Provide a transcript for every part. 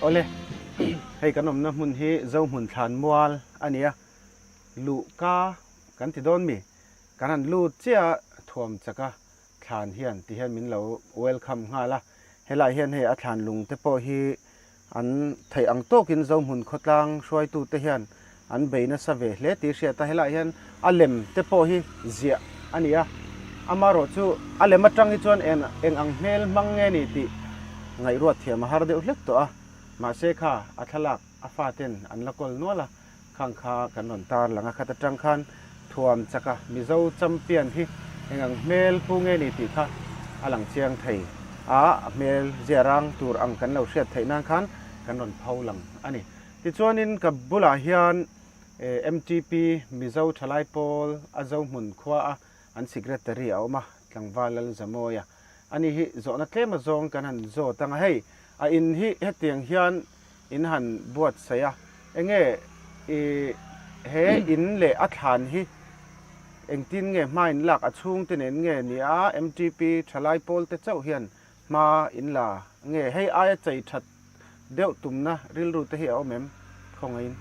Awle, hei kan awmna hmun hi Zohmun Thlanmual a ni a, luhka kan ti dawn mi? Kan han lut chiah a, thuam chaka thlan hian ti hian min lo welcome nghal a, helai hian hei a thlan lung te pawh hi An theih ang tawkin Zohmun khawtlang hruaitute hian an bei nasa ve hle tih hriat a, helaiah hian a lem te pawh hi ziah a ni a, amaherawh chu a lem atang hi chuan eng eng ang hmel hmang nge ni tih ngaihruat thiam a har deuh hlek tawh a, mahse kha a thlalak a faten an la kawl nual a. Khang kha kan rawn tar lang a, khat atang khan thuam chaka Mizo champion hi eng ang hmel pu nge ni tih kha a lang chiang thei a, a hmel zia rang tur ang kan lo hriat theih nan khan kan rawn pho lang a ni. Tichuanin ka bulah hian MTP Mizo Thalai Pawl a Zohmun khua a an secretary a awm a, Tlangval Lalzamawia a ni hi zawhna tlem azawng kan han zawt ang a, hei a in hi hetiang hian In han buatsaih a, enge i he in leh a thlan hi engtin nge hma in lak a chhungte nen nge ni a, MTP thalai pawl te chauh hian hma in la nge hei aia chei that deuh tumna rilru te hi a awm em khawngaihin?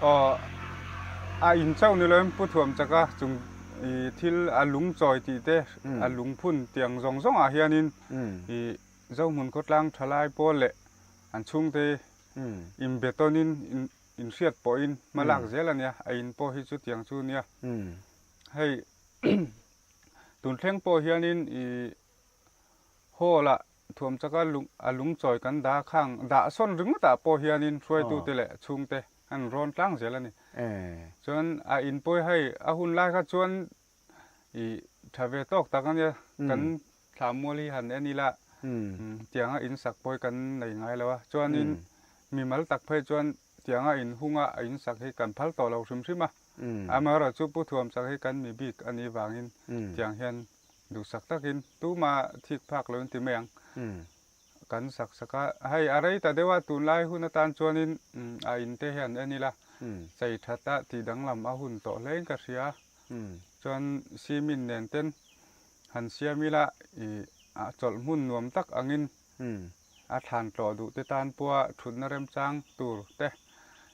Aw, a in chauh ni loin Pu Thuamchaka chung i thil a lungchawi tih te a lungphun tiang zawng zawng ah hianin i Zohmun khawtlang thalai pawl leh an chhungte inbe tawnin inhriat pawhin hma lak zel a nia, a in pawh hi chutiang chu nia. Hei tun thleng pawh hianin i hall ah thuam chaka a lungchawi kan dah khang dah sawn ringawtah pawh hianin hruaitute leh chhungte an rawn tlang zel a ni. Chuan a in pawh hi hei a hun lai kha chuan I tha ve tawk tak a nia, kan thla mual hi han en ila tianga in sak pawh hi kan nei ngai lo a, chuanin mimal tak phei chuan tianga in hunga a in sak hi kan phal tawh lo hrim hrim a, amaherawh chu Pu Thuam sak hi kan mi bik a nih vangin tiang hian duhsak takin tuma thik phak lo in ti mai ang. Kan sak sak a, hei a rei ta deuh a, tunlai hun atan chuanin a in te hian en ila chei that a tih danglam a hun tawh hlein ka hria. Chuan cement nen ten han siam ila i a chawlh hmun nuam tak angin a thlan tlawh duh te tan pawha thutna remchang tur te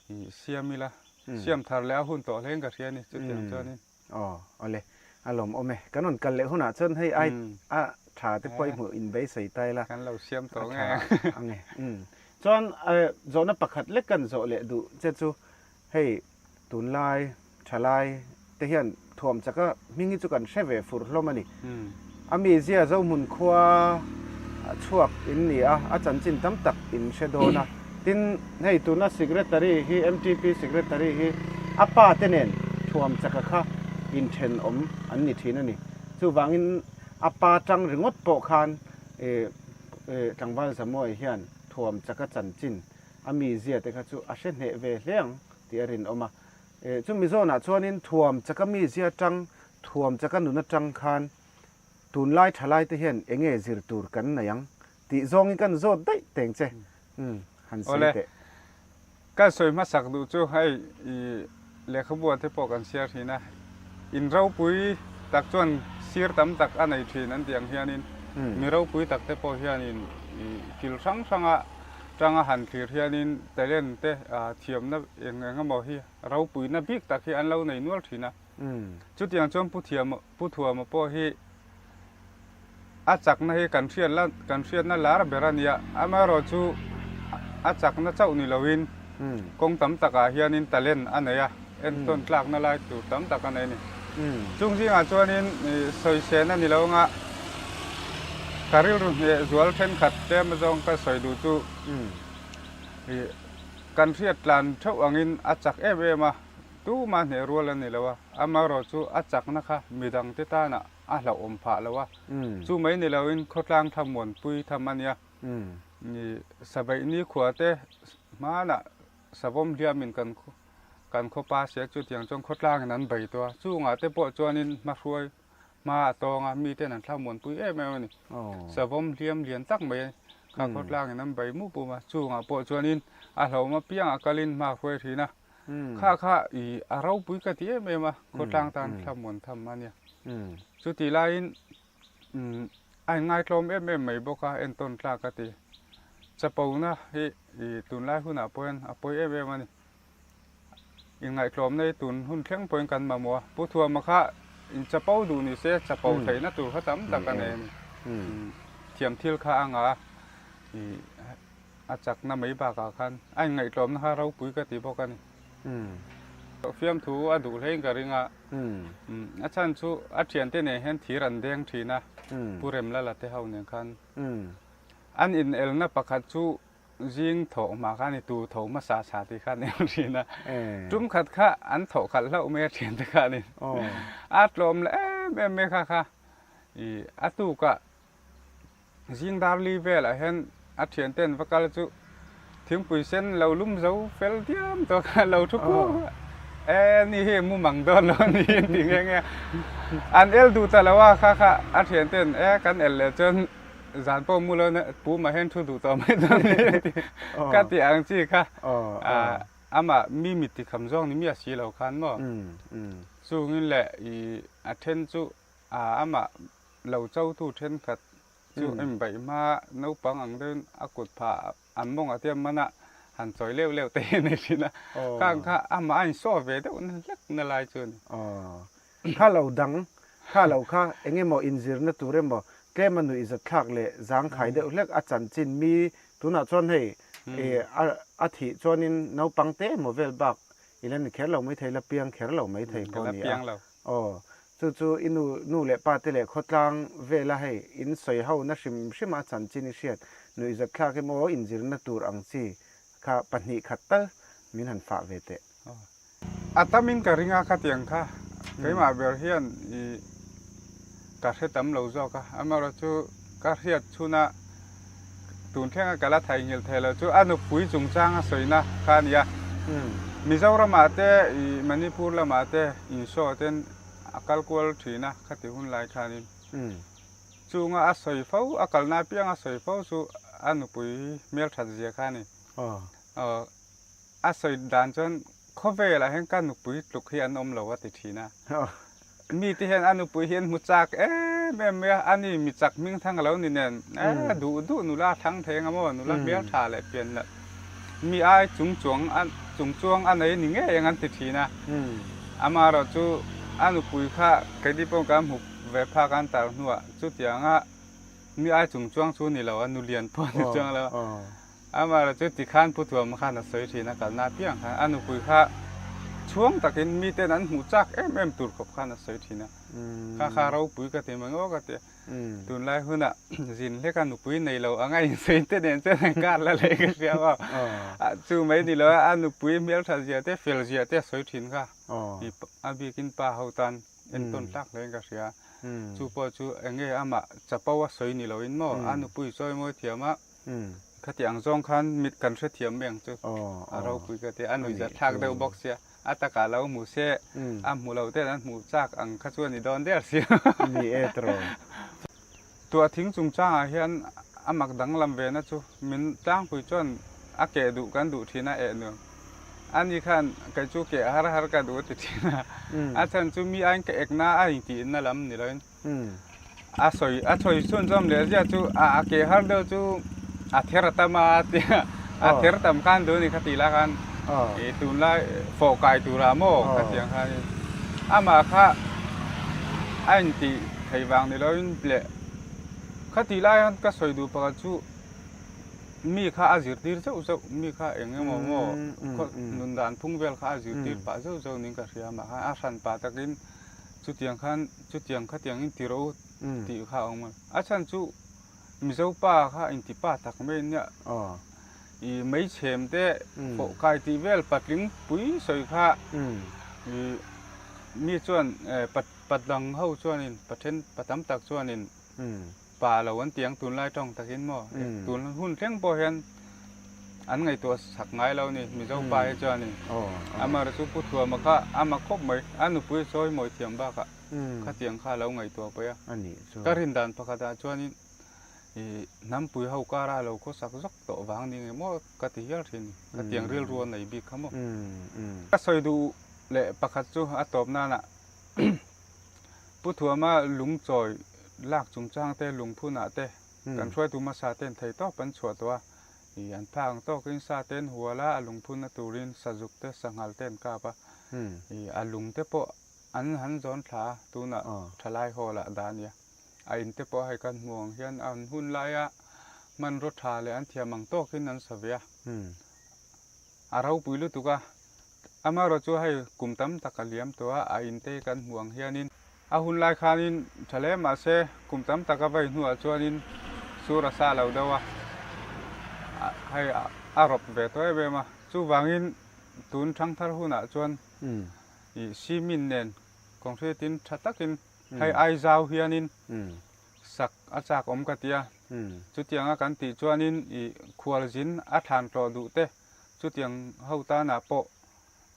i siam ila siam thar leh a hun tawh hlein ka hria a ni chutiang chuanin. Aw, awle. A lawmawm e. Kan rawn kal leh hunah chuan hei ai a tha te pawh i hmuh in beisei ta ila. Kan lo siam tawh nge. A tha ang e. Umm. Chuan zawhna pakhat lek kan zawh leh duh che chu hei tunlai thalai te hian thuam chaka hming hi chu kan hre ve fur hlawm a ni. A mizia Zohmun khua chhuak in ni a, a chanchin tam tak in hre dawn a. Tin, hei tuna Secretary hi, MTP Secretary hi a pa te nen thuam chaka kha inthenawm an ni thin a ni. Chuvangin a pa tang ringawt pawh khan Tlangval Zamuai hian thuam chaka chanchin a mizia te kha chu a hre hneh ve hle ang tih a rinawm a. Chumi zawnah chuanin thuam chaka mizia tang Thuam chaka nun atang khan tunlai thalai te hian enge zir tur kan nei ang tih zawngin kan zawt daih teng che umm han sawi Awle, teh. ka sawi hmasak duh chu hei i lehkhabu te pawh kan share thin a, in ropui tak chuan sir tam tak a nei thin an tih ang hianin mi ropui tak te pawh hianin i kil hrang hranga tanga han thlir hianin talent te thiamna eng eng emaw hi ropuina bik tak hi an lo nei nual thin a. Chutiang chuan Pu Thiam, Pu Thuama pawh hi a chakna hi kan hriat la, kan hriatna lar ber a nia. Amaherawh chu a chakna chauh ni loin kawng tam takah hianin talent a nei a, entawn tlakna lai tur tam tak a nei a ni. Chung zingah chuanin sawisên a ni lo anga ka rilru hneh zual thenkhat tlem azawng ka sawi duh chu kan hriat tlan theuh angin a chak em em a. Tuma hneh rual a ni lo a, amaherawh chu a chakna kha midangte tanah a hlauhawm phah lo a, chu mai ni loin khawtlang thlamuanpui tham a nia. Sabeih nikhua te hmanah savawm hliamin kan kan khawpa sia chutiang chuan khawtlangin an bei tawh a, chungah te pawh chuanin hmahruai hma a tawng a, miten an thlamuanpui em em a ni. Savawm hliam lian tak mai kha khawtlangin an bei mup um a, chungah pawh chuanin a hlauhawm apiangah kalin hma a hruai thin a. Kha kha i a ropui ka ti em em a, khawtlang tan thlamuan tham a nia. Chutih laiin a inngai tlawm em em mai bawk a, entawn tlak ka ti. Chapona hi tunlai hunah pawh hian a pawi em em a ni. Inngaihtlawmna hi tun hun thleng pawhin kan mamawh a, Pu Thuama kha in chapo duh ni se chapo theihna tur kha tam tak a nei a ni. Thiam thil kha a ngah a, a chakna mai bakah khan a inngaihtlawmna kha ropui ka ti bawk a ni. Fiamthu a duh hlein ka ring a, a chhan chu a thiante nen hian thir an deng thin a, Pu Remlala te ho nen khan. An inelna pakhat chu Zing thawh hma kha ni tu tho hmasa sa tih kha an en thin a. Tum khat kha an thawh khalh hlauh mai a thian te kha ni. A tlawm leh em em mai kha kha. I a tukah zing dar li velah hian a thian ten va kal chu thingpui sen lo lum zo fel diam tawh kha lo thu kur a. E ni hi mu mang dawn lo ni an ti nghe nghe a. An el duh ta lo a kha kha a thian ten e kan el leh chuan Zan pawh mu lo na pu mah hian thu duh tawh mai dawn ni a ti. Ka ti ang chi kha amah mi mit ti kham zawng ni miah si lo khan maw. Chungin leh i a then chu amah lo cho tu thenkhat chu inbeih hma naupang ang deuhin a kut phah an mawngah te man a han chawi leuh leuh te hi a nei thin a. Khang kha amah a insawh ve deuh na hlek na lai chu a ni. Kha lo dang, kha lo kha eng emaw inzirna tur emaw tlem a nuih zatthlak leh zangkhai deuh hlek a chanchin mi tunah chuan hei a thih chuanin naupang te emaw vel bak i la ni kher lo maithei la piang kher lo maithei pawh a ni a. Aw, chu chu i nu nu leh pa te leh khawtlang vela hei in sawi ho na hrim hrim a chanchin i hriat nuih zatthlak emaw inzirna tur ang chi kha 2 khat tal min han fah ve teh. A tamin ka ring a khatiang kha keimah ber hian i ka hre tam lo zawk a, amaherawhchu ka hriat chhuna tun thlenga ka la thaihnghilh thei lo chu a nupui chungchang a sawina kha a ni a. Mizoramah te i Manipur lamah te inshaw ten a kal kual thin a khati hun lai khanin chunga a sawi fo a kalna apiang a sawi fo chu a nupui hmelthat zia kha a ni. A sawi dan chuan khawvelah hian ka nupui tluk hi an awm lo a ti thin a. Mite hian a nupui hi an hmu chak em em mai a, ani mi chak hming thang a lo ni nen e duh duh nula a thlang thei anga maw, nula hmel tha leh pian loh mi ai chung chuang a chung chuang a nei ni ngei ang an ti thin a. Amaherawh chu a nupui kha keini pawh kan hmu ve phak an tar hnuah chutianga mi ai chung chuang chu ni lo a, nulian pawh ni chuang lo a. Amaherawh chu tikhan Pu Tuama khan a sawi thin a, kalna apiang khan a nupui kha chhuang takin miten an hmuh chak em em tur khawp khan a sawi thin a. Kha kha ropui ka ti mai ngawt ka ti a. Tunlai hunah zin hleka nupui nei lo anga insawi te nen chuan an kar la leh ka hria maw. Chu mai ni lo a, a nupui hmeltha zia te fel zia te a sawi thin kha. A bikin pa ho tan entawn tlak hlein ka hria. Chu pawh chu enge amah chapo a sawi ni loin maw a nupui chawi mawi thiam a. Khati ang zawng khan mit kan hrethiam mai ang chu. A ropui ka ti a, a nuihzat thlak deuh bawk sia. A takah lo hmu se, a hmu lo ten an hmu chak ang kha chu a ni dawn der sia. Ni e tiraw. Tuah thing chungchangah hian a mak danglam ve na chu min tlangpui chuan a keh duh kan duh thin a eh nuam. Ani khan kei chu keh har har ka duh a ti thin a. A chhan chu mi aiin ka ekna a intihna lam ni loin. A sawi a sawi chhunzawm leh zia chu a a ke har deuh chu a ther a tam a tia a ther tam khan duh a ni kha tih lah khan ih tunlai fawh kai turah maw kha tiang khanin amah kha a intih theih vang ni loin leh kha tih lai hian ka sawi duh pakhat chu mi kha a zirtir zeuh zeuh mi kha eng emaw maw nun dan phung vel kha a zirtir pah zeuh zeuh niin ka hria amah khan a hran pah takin. Chutiang khan chutiang khatiangin ti rawh u tih kha a awm a. A chhan chu Mizo pa kha inti pa tak mai nia. I meichhem te pawh kai tih vel patling pui sawi kha i mi chuan patlang ho chuanin pathen pa tam tak chuanin pa lo an ti ang tunlai tawng takin maw tun hun thleng pawh hian an ngaihtuah sak ngai lo ni Mizo pa hi chuanin amaherawh chu Pu Thuama kha ama khawp mai a nupui chawi mawi thiam bakah khatiang kha a lo ngaihtuah paih a ka rin dan pakhatah chuanin ih hnampui ho kara a lo khawsak zawk tawh vang ni nge maw ka ti hial thin khatiang rilru a nei bik kha maw ka sawi duh leh pakhat chu a tawp nanah Pu Thuama lungchawi lak chungchang te, lungphunah te kan hruaitu hmasa ten thei tawp an chhuah tawh a. I an phak ang tawkin sa te an hual a, a lungphunna turin sazuk te, sanghal te an kap a. I a lung te pawh an han zawn thla a, tunah thalai hall ah dah a nia. A in te pawh hei kan hmuh ang hian an hun laia hmanraw tha leh an thiam ang tawkin an sa ve a. A ropui lutuk a, amaherawh chu hei kum tam tak a liam tawh a, a in te hi kan hmuh ang hianin a hun lai khanin tha hle mahse kum tam tak a vei hnuah chuanin sur a sa lo deuh a, hei a rawp ve tawh em em a, chuvangin tun thangthar hunah chuan ih cement nen concrete in tha takin hei ai zau hianin sak a chak awm ka ti a, chutianga kan tih chuanin ih khualzin a thlan tlawh duh te chutiang ho tanah pawh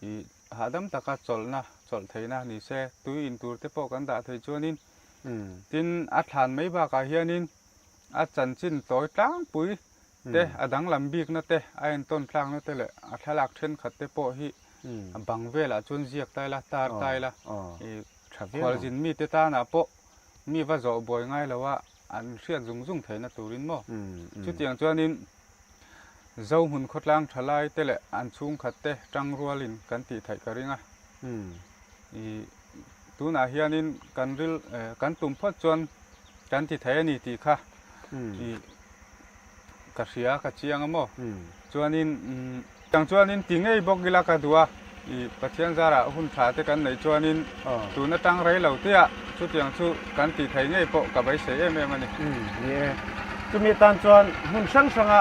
ih hahdam taka chawlhna chawlh theihna ni se, tui in tur te pawh kan dah thei chuanin tin a thlan mai bakah hianin a chanchin tawi tlangpui te a danglam bikna te a entawn tlakna te leh a thlalak thenkhat te pawh hi a bang velah chuan ziak ta ila tar ta ila ih khualzin mite tanah pawh mi va zawh buai ngai lo a, an hriat zung zung theihna turin maw? Chutiang chuanin Zohmun khawtlang thalai te leh an chhungkhat te tangrualin kan tih theih ka ring a. I tunah hianin kan ril kan tum phawt chuan kan ti thei a ni tih kha i ka hria ka chiang a maw? Chuanin Tiang chuanin ti ngei bawk ila ka duh a, i Pathian zarah hun tha te kan neih chuanin tun atang rei lo te ah chutiang chu kan tih thei ngei pawh ka beisei em em a ni. Ni e. Chumi atan chuan hmun hrang hranga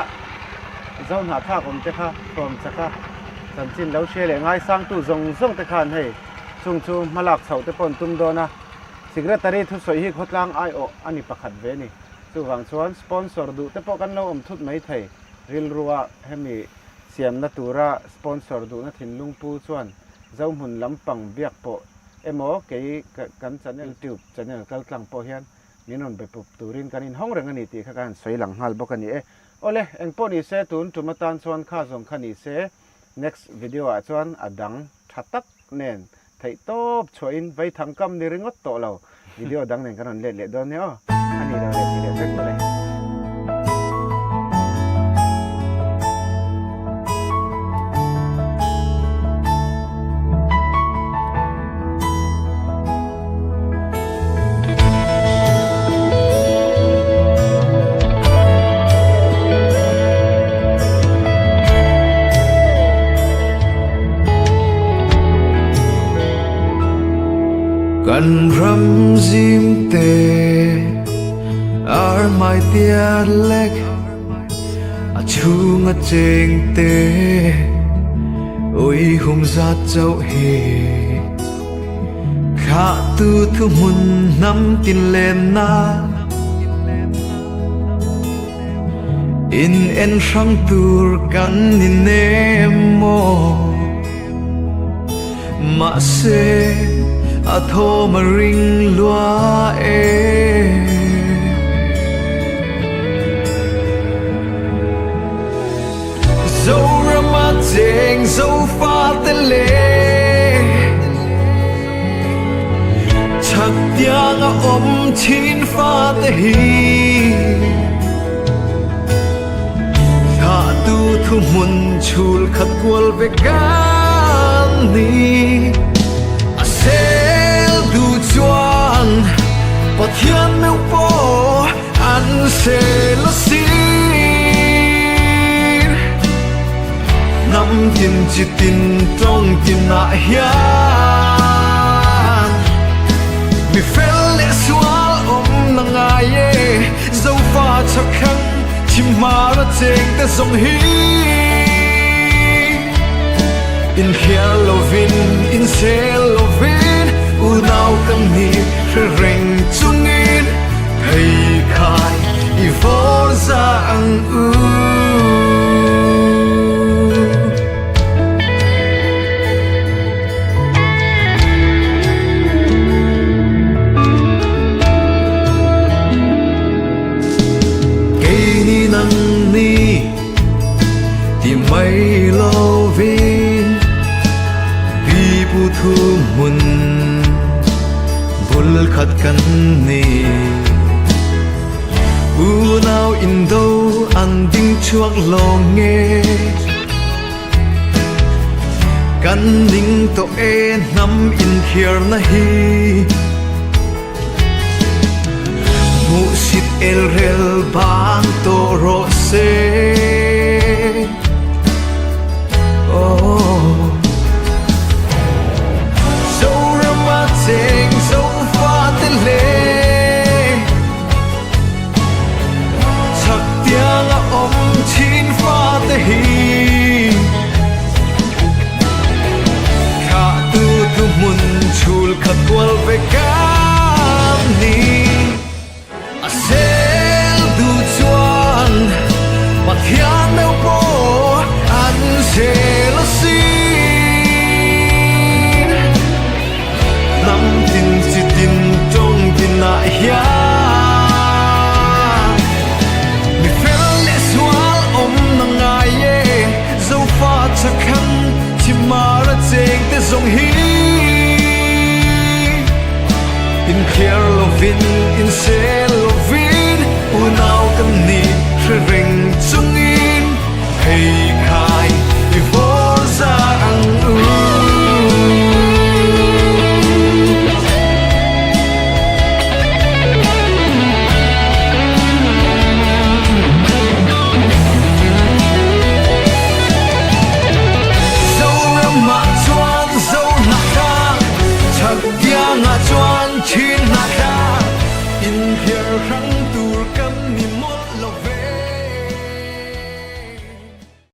zo hnahthlak awm te kha tlawm chak a, chanchin lo hria leh ngaisangtu zawng zawng te khan hei chung chu hmalak chhoh te pawh an tum dawn a, Secretary thusawi hi khawtlang aiawh a ni pakhat ve a ni. Chuvang chuan sponsor duh te pawh kan lo awm thut mai thei. Rilrua hemi siamna tura sponsor duhna thinlung pu chuan Zohmun lampang biak pawh emaw kei kan channel YouTube channel kaltlang pawh hian min rawn be pup turin kan inhawng reng a ni tih kha ka han sawi lang nghal bawk a ni e. Awle, engpawh ni se tun tum atan chuan kha zawng kha ni se next video ah chuan a dang tha tak nen theih tawp chhuahin vaithang kam ni ringawt tawh lo video dang nen kan rawn let leh dawn nia aw a ni lo leh ti leh vek mawle. Kan ram zim te ar mai tia lek a chhung a cheng te ui hum za chauh hi kha tu thu hmun hnam tin len na In en hrang tur kan ni nem maw? Mahse a thawm a ring lua e. Zorama cheng zofate le Chak tianga awm thin fate hi Thahtu thuhmun chhul khat kual ve kan ni A sel duh chuan Pathian meuh pawh an sel a sir Hnam tin chi tin tawng tinah hian Mi fel leh sual awm na ngai e Zofa chhakhrang chim hmar a cheng te zawng hi Inhrial lovin insel lovin unau kan ni hre reng chungin Pheikhai i vawr za ang u. Keini nang ni ti mai lovin pipu thu hmun bul khat kan ni. Unau indo an ding chhuak lo nge. Kan ning tawh e hnam inkhiarna hi. Hmuhsit elrel bang tawh rawh se. Oh. Zorama cheng zofate le. Chak tianga awm thin fate hi. Kha tu tu hmun chhul khat kual ve kan ni. A sel du chuan Pathian meuh pawh an sel asin. Hnam tin chi tin tawng tinah hian mi fel leh sual awm na ngai e. Zofa chakhan chimar a cheng te zawng hi inthliar lovin insel lovin unau kan ni hre reng chungin phei khai i vawr za ang u. Zoramah chuan Zohnahthla, Chhaktiangah chuan Chinhnahthla, inthliar hrang.